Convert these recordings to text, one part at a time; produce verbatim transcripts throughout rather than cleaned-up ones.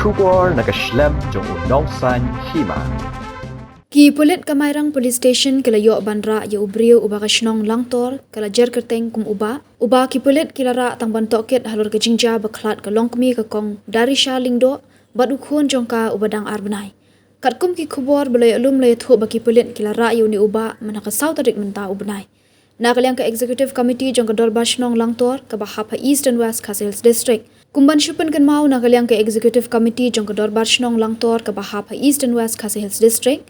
Khubor na ka shlem jong u Nongsaiñ Hima. Ki pulit ka Mairang Police Station ki la ïoh ban rah ïa u briew uba ka shnong Langtor ka la jer kyrteng kum u Bah, uba ki pulit ki la rah tang ban tohkit halor ka jingjia ba khlad ka longkmie ka Kong Darisha Lyngdoh bad u khun jong ka uba dang ar bnai. Katkum ki khubor ba la ïoh lum la ïathuh ba ki pulit ki la rah ïa une u Bah mynha ka saw tarik mynta u bnai. Na ka liang ka Executive Committee jong ka Dorbar Shnong Langtor kaba hap ha East and West Khasi Hills District. Kum ban shu pynkynmaw na ka liang ka Executive Committee jong ka Dorbar Shnong Langtor kaba hap ha East and West Khasi Hills District,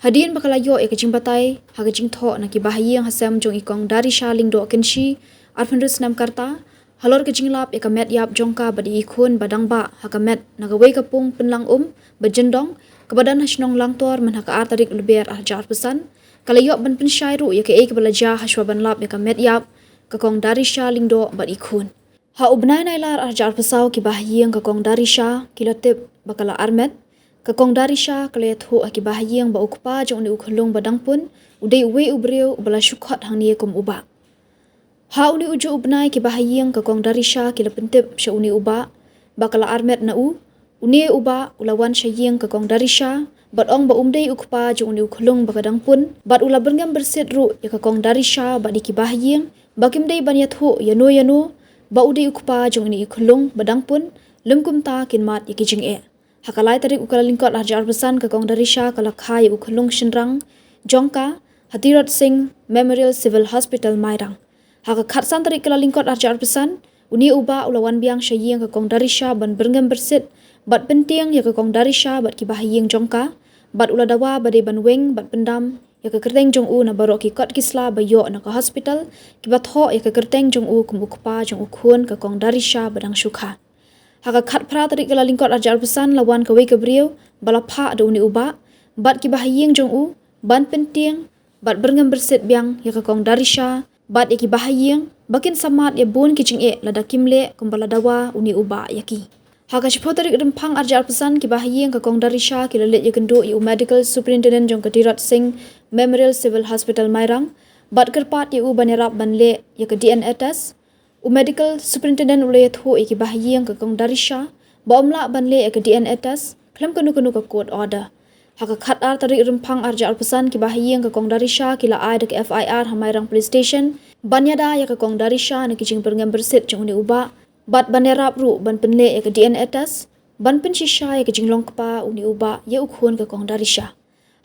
hadien ba ka la ïoh ïa ka jingbatai ha ka jingthoh na ki bahaïing hasem jong i Kong Darisha Lyngdoh Kynshi, arphew hynriew snem ka rta, halor ka jinglap ïa ka met ïap jong ka bad i khun ba dang bah ha ka met na kawei ka pung pynlang um ba jyndong, kaba don ha shnong Langtor mynha ka ar tarik Lber arhajar arphew san, ka la ïoh ban pynshai ruh ïa kaei kaba la jia hashwa ban lap ïa ka met ïap ka Kong Darisha Lyngdoh bad i khun. Ha u bnai Nailar arhajar arphew saw ki bahaïing ka Kong Darisha ki la tip ba ka la armet. Ka Kong Darisha ka la ïathuh ha ki bahaïing ba u kpa jong une u khyllung ba dang pun u dei uwei u briew uba la shu khot hangne kum u Bah. Ha une u juh u bnai ki bahaïing ka Kong Darisha ki la pyntip sha une u Bah ba ka la armet na u. Une u Bah u la wan sha ïing ka Kong Darisha bad ong ba um dei u kpa jong une u khyllung ba ka dang pun bad u la byrngem byrsit ruh ïa ka Kong Darisha bad ïa ki bahaïing ba kim dei ban ïathuh ïano ïano ba u dei u kpa jong une u khyllung ba dang pun, lym kumta kin mad ïa ki jingeh. Ha ka lai tarik u Kyllalyngkot arhajar arphew san ka Kong Darisha ka la kha ïa u khyllung shynrang jong ka ha Tirot Sing Memorial Civil Hospital Mairang. Ha ka khatsan tarik Kyllalyngkot arhajar arphew san, une u Bah u la wan biang sha ïing ka Kong Darisha ban byrngem byrsit bad pyntieng ïa ka Kong Darisha bad ki bahaïing jong ka bad u la dawa ba dei ban weng bad pyndam ïa ka kyrteng jong u na baroh ki kot ki sla ba ïoh na ka hospital kiba thoh ïa ka kyrteng jong u kum u kpa jong u khun ka Kong Darisha ba dang shu kha. Ha ka khatphra tarik Kyllalyngkot arhajar arphew san la wan kawei ka briew ba la phah da une u Bah bad ki bahaïing jong u ban pyntieng bad byrngem byrsit biang ïa ka Kong Darisha bad ïa ki bahaïing ba kin sa mad ïa bun ki jingeh lada kim leh kumba la dawa une u Bah ïa ki. Ha ka shiphew tarik Rymphang arhajar arphew san ki bahaïing ka Kong Darisha ki la leit ïakynduh ïa u Medical Superintendent jong ka Tirot Sing Memorial Civil Hospital Mairang bad kyrpad ïa u ban ïarap ban leh ïa ka D N A test. U Medical Superintendent u la ïathuh ïa ki bahaïing ka Kong Darisha ba ym lah ban leh ïa ka D N A test khlem kano kano ka court order. Ha ka khatar tarik Rymphang arhajar arphew san ki bahaïing ka Kong Darisha ki la ai da ka F I R ha Mairang Police Station ban ïada ïa ka Kong Darisha na ki jingbyrngem byrsit jong une u Bah bad ban ïarap ruh ban pynleh ïa ka D N A test ban pynshisha ïa ka jinglong kpa une u Bah ïa u khun ka Kong Darisha.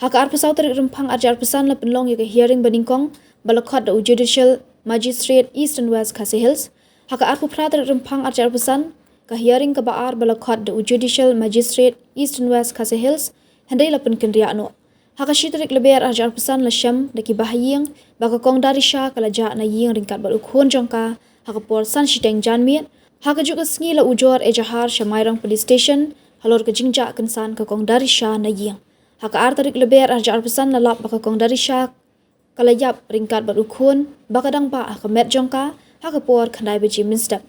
Ha ka arphew saw tarik Rymphang arhajar arphew san la pynlong ïa ka hearing banyngkong ba la khot da u Judicial Magistrate East and West Khasi Hills. Ha ka arphew phra tarik Rymphang arhajar arphew san ka hearing kaba ar ba la khot da u Judicial Magistrate East and West Khasi Hills, hynrei la pynkynriah noh. Ha ka shi tarik Lber arhajar arphew san la shem da ki bahaïing ba ka Kong Darisha ka la jah na ïing ryngkat bad u khun jong ka ha ka por san shiteng janmiet. Ha kajuh ka sngi la ujor ejahar sha Mairang Police Station halor ka jingjah kynsan ka Kong Darisha na ïing. Ha ka ar tarik Lber arhajar arphew san la lap ba ka Kong Darisha ka la ïap ryngkat bad u khun ba ka dang bah ha ka met jong ka ha ka por khyndai baje mynstep.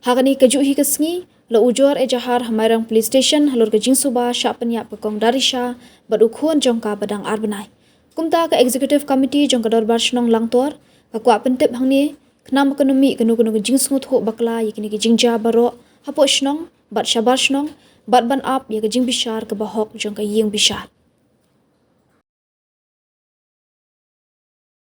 Ha kane kajuh hi ka sngi la ujor ejahar ha Mairang Police Station halor ka jingsuba shah pynïap ka Kong Darisha bad u khun jong ka ba dang ar bnai. Kumta ka Executive Committee jong ka Dorbar Shnong Langtor ka kwah pyntip hangne khnang ba kan ym mih kano kano ka jingsngewthuh bakla ïa kine ki jingjia baroh hapoh shnong bad shabar shnong bad ban ap ïa ka jingbishar kaba hok jong ka ïing bishar.